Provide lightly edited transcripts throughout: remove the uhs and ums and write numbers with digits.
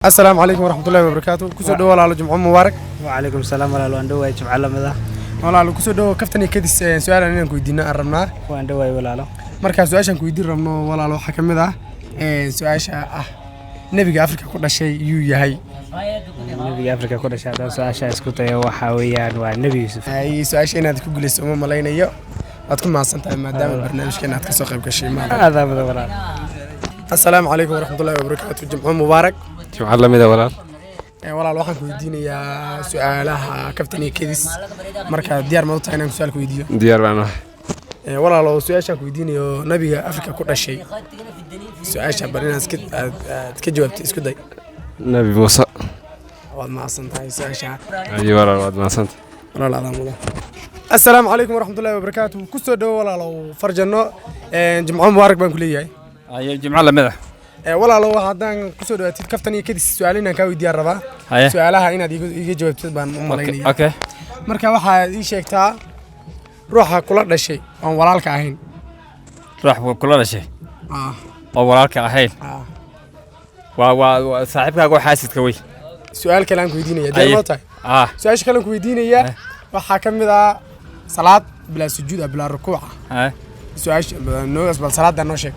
Asalaamu calaykum waraxmatullahi wabarakaatu. Kusoo dhowo, walaalo, jumco mubaarak. Wacalaykum salaam, walaal, waan dhowahay, jimco lamida. Walaalo, kusoo dhowo Kaftan iyo Kadis. Su-aalan inaan ku weydiino aan rabnaa. Waan dhowahay, walaalo. Markaa su-aashaan ku weydiin rabno, walaalo, waxaa ka mid ah su-aasha ah: nebiga Afrika ku dhashay yuu yahay? Nebiga Afrika ku dhashay, haddaan su-aasha isku dayo, waxaa weeyaan waa Nebi Yuusuf. Ay, su-aasha inaad ku guulayso uma malaynayo. Waad ku mahadsan tahay maadaama barnaamijkeena aad kasoo qayb gashay maada. Aadaa mudan, walaal. Asalaamu calaykum waraxmatullahi wabarakaatu, jimco mubaarak. Jimco lamida, walaal. Walaal, waxaan ku weydiinayaa su-aalaha Kaftan iyo Kedis. Marka diyaar ma u tahay inaan su-aal ku weydiiyo? Diyaar baan ahay. Walaalo, su-aashaan ku weydiinayo, nabiga Afrika ku dhashay, su-aasha bal inaad aad ka jawaabto isku day. Nabi Muuse. Waad mahadsan tahay su-aasha. Ayo walaal, waad mahadsanta. Walaal, adaa mudan. Asalaamu calaykum waraxmatullahi wabarakaatu. Kusoo dhowo, walaalow, Farjanno. Jimco mubaarak baan ku leeyahay. Ayo, jimco lamida. Walaalo, haddaan kusoo dhawaatid Kaftan iyo Kadis, su-aal inaan kaa weydiiyaan rabaa. Haye. Su-aalaha inaad iiga jawaabtid baan u malaynaya. Okay. Marka waxaad ii sheegtaa ruuxa kula dhashay oon walaalka ahayn. Ruux kula dhashay ah oo walaalka ahayn? Ah. Waa saaxiibkaaga oo xaasidka wey. Su-aal kale aan ku weydiinaya, diyaar ma tahay? Ah. Su-aasha kale aan ku weydiinaya waxaa ka mid ah salaad bilaa sujuud ah, bilaa rukuuc ah. Haye. Su-aasha noo bal, salaada noo sheeg.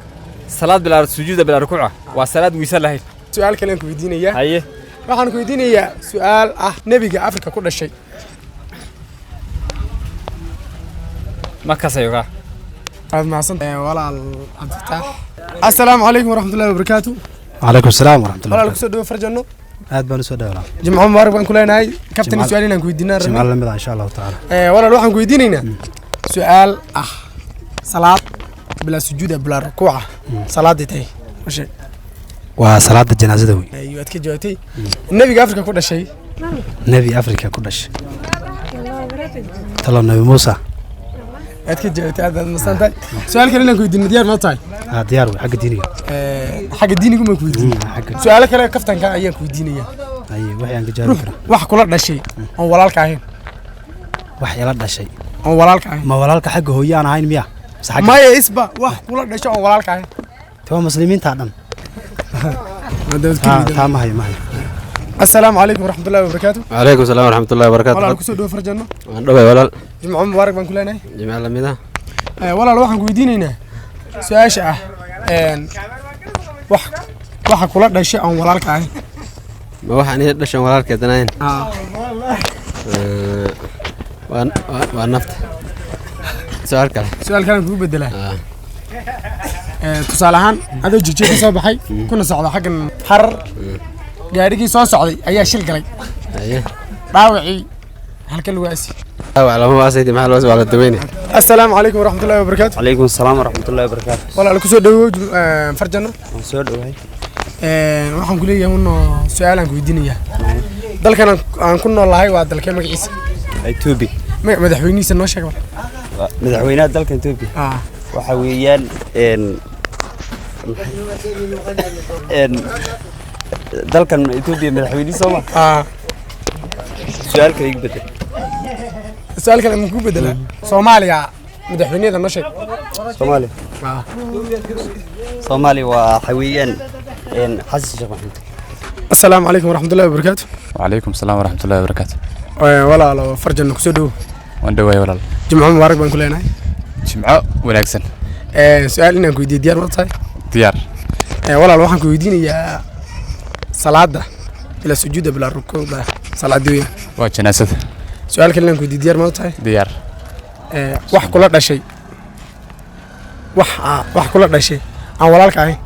Salaad bilaa sujuuda, bilaa rukuuca, waa salaad wiisa lahayn. Su-aal kale aan ku weydiinaya. Haye. Waxaan ku weydiinayaa su-aal ah nebiga Afrika ku dhashay. Ma kasayo kaa. Waad mahadsantahay, walaal Cabdifataax. Asalaamu calaykum waraxmatullahi wabarakaatu. Wacalaykum salaam waraxmatullahi. Walaal, kusoo dhawo Farjanno. Aad baan usoo dhawaa. Jimco mubaarak baan ku leenahay. Kaftan iyo su-aal inaan ku weydiinaan jimco rabnay. lamida, insha Allahu tacaala. Walaal, waxaan ku weydiinaynaa su-aal ah salaad bilaa sujuuda, bilaa rukuuca, salaaday tahay ma sheeg. Waa salaada janaasada wey. Ayo, waad ka jawaabtay. Nebiga Afrika ku dhashay? Nebi Afrika ku dhashay, talo Nabi Muusa. Waad ka jawaabtay, aad baad mahadsan tahay. Su-aal kale inaan ku weydiino diyaar ma tahay? Ah, diyaar wey, xagga diiniga. Xagga diinigu maan ku weydiinay. Xagga su-aalo kale kaftanka ayaan ku weydiinaya. Aye, wixii aan ka jawaabi karaa. Wax kula dhashay oon walaalka ahayn. Wax ila dhashay oon walaalka ahayn. Ma walaalka xagga hooye aan ahayn miya mise xagga Maya, isba wax kula dhashay oon walaalka ahayn. Taa muslimiinta dhan. Taa ma hayo, ma hayo. Asalaamu calaykum waraxmatullahi wabarakaatu. Calaykum salaam waraxmatullahi wabarakaatu. Walaal, kusoo dhawo Farjanno. Waan dhoway, walaal. Jimco mubaarak baan ku leenahay. Jimco lamida. Walaal, waxaan ku weydiinaynaa su-aasha ah wax waxa kula dhashay oon walaalka ahayn. Ma waxaan ii dhashan walaalkeedanayn? Waa nafta. Su-aal kale. Su-aal kalean kugu bedelaa. Ah. Tusaale ahaan, adoo Jigjiga ka soo baxay kuna socda xaggan Xarar, gaadhigii soo socday ayaa shil galay. Haye. Dhaawacii halka lagu aasi? Dhaawac lama waasaydi, maxaa loo waa la daweyne. Asalaamu calaykum waraxmatullahi wabarakaatu. Calaykum asalaam waraxmatullahi wabarakaatu. Walaal, kusoo dhawow Farjanno. Waan soo dhowahay. Waxaan ku leeyahay uno su-aalaan ku weydiinayaa: dalkan aan ku nool lahay waa dalkee magaciisa? Etoobiya. Magac madaxweynihiisa noo sheeg bal. Madaxweynaha dalka Etoobiya waxa weeyaan dalkan Etoobiya madaxweynihi sooma? Ah. Su-aal kale iga bedel. Su-aal kale ma ku bedelaa? Soomaaliya madaxweynaheeda noo sheeg. Soomaaliya? Ah. Soomaaliya waa waxa weeyaan Xasan Sheekh Maxamuud. Asalaamu calaykum waraxmatullahi wabarakaatu. وعليكم السلام ورحمة الله وبركاته. Walaalo, Farjanno kusoo dhawow. Waan dhawaay, walaal. Jimco mubaarak baan ku leenahay. Jimco wanaagsan. Su-aal inaan ku weydiiyo diyaar ma tahay? Diyaar. Walaal, waxaan ku weydiinayaa salaada bilaa sujuuda, bilaa rukuucda, salaadooyin. Waa janaasada. Su-aal kale inaan ku weydiiyo diyaar ma tahay? Diyaar. Wax kula dhashay, wax kula dhashay aan walaalka ahayn.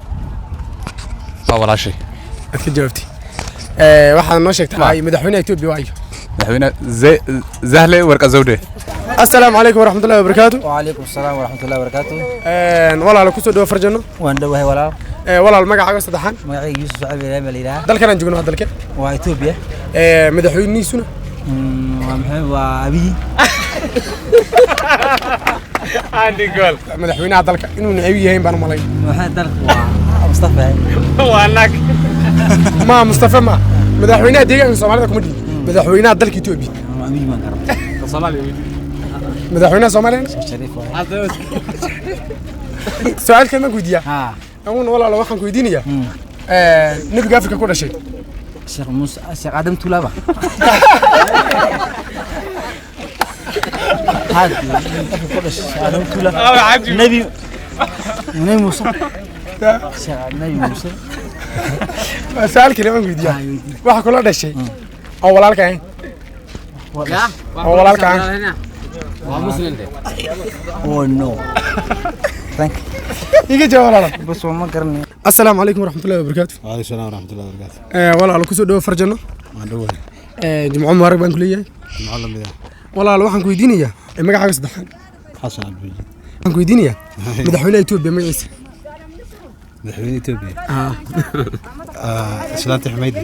Waa walaashay. Aad ka jawaabtay. Waxaad noo sheegtaa ay madaxweynaha Etoobiya waayo? Madaxweyne Zahle Warqa Zawde. Asalaamu calaykum waraxmatullahi wabarakaatu. وعليكم السلام ورحمة الله وبركاته. Walaal, kusoo dhawo Farjanno. waan dhowahay, walaal. Walaal, magacaaga saddexaan? Magacayga Yuusuf Sacib Ibraahim la yidhaha. Dalkan aan joogno waa dalke? Waa Etoobiya. Madaxweynihiisuna? Waa maxay, waa Abiy. Madaxweynaha dalka inuuna Abiy yahayn baan u malayn. Maxay dalka waa Mustafa. Waa naag ma Mustafa, ma madaxweynaha deegaanka Soomaalida kuma dhihin, madaxweynaha dalka Etoobiya. Abiy baan garan. Madaxweynaha Soomaaliya? Shariif waay. Su-aal kale ma ku weydiiyaa? Haa. Awun, walaalo, waxaan ku weydiinayaa nebiga Afrika ku dhashay. Sheekh Muuse, Sheekh Aadam Tuulaba. Haad ku dhashay Sheekh Aadam Tuula. Nabi Muuse, Sheekh Nabi Muuse. Waa su-aal kale baan weydiiyaa. Waxa kula dhashay oo walaalka ahayn, oo walaalka ahayn. Waa muslim de. Oh no, thank Iga jawaab, walaalo. you, bas ma garanay. Asalaamu calaykum waraxmatullahi wabarakaatu. Waalaikum salaam waraxmatullahi wabarakaatu. Walaalo, kusoo dhawo Farjano. Waan dhowahay. Jimco mubaarak baan ku leeyahay. Jimco lamid ah. Walaalo, waxaan ku weydiinayaa magacaaga saddexaad. Xasan Cabdimajiid. Waxaan ku weydiinayaa madaxweynaha Etoobiya magaciisa. Madaxweyne Etoobiya? Islaanta Xumaydi.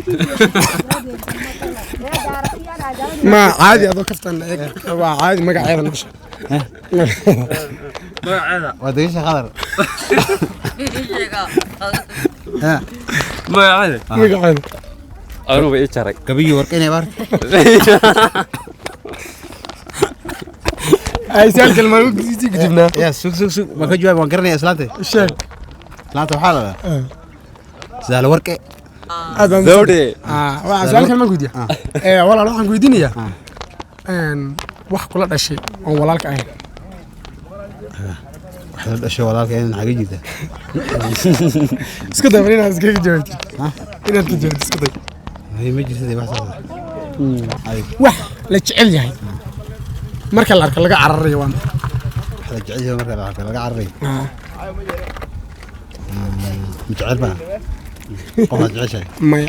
Ma caadi adoo kaftan eeg, waa caadi, magaceeda nosha. Waa degesha Khadar. Magaceeda? Magaceeda. Anuba ii jaray. Gabigii warqinay baar. Ay, su-aal kale maan sii gudubnaa? Ya, sug sug sug, ma ka jawaab, waan garanaya islaanta. Sheeg. Islaanta waxaa la dhahaa Sahle Warqe. Aad baan. Zawde. Waa su-aal kale maan ku weydiiyaa? Walaal, waxaan ku weydiinayaa wax kula dhashay oon walaalka ahayn. Wax la dhashay walaalka in xaga jirta? Isku day bal inaad iskaga jawaabtid, inaad ka jawaabtid isku day. Ma jirta dee wax saas ah. Wax la jecel yahay marka la arko laga cararayo waa maxay? Wax la jecel yahay marka la arko laga cararay? Ma jecel baa qof aad jeceshahay? Maya.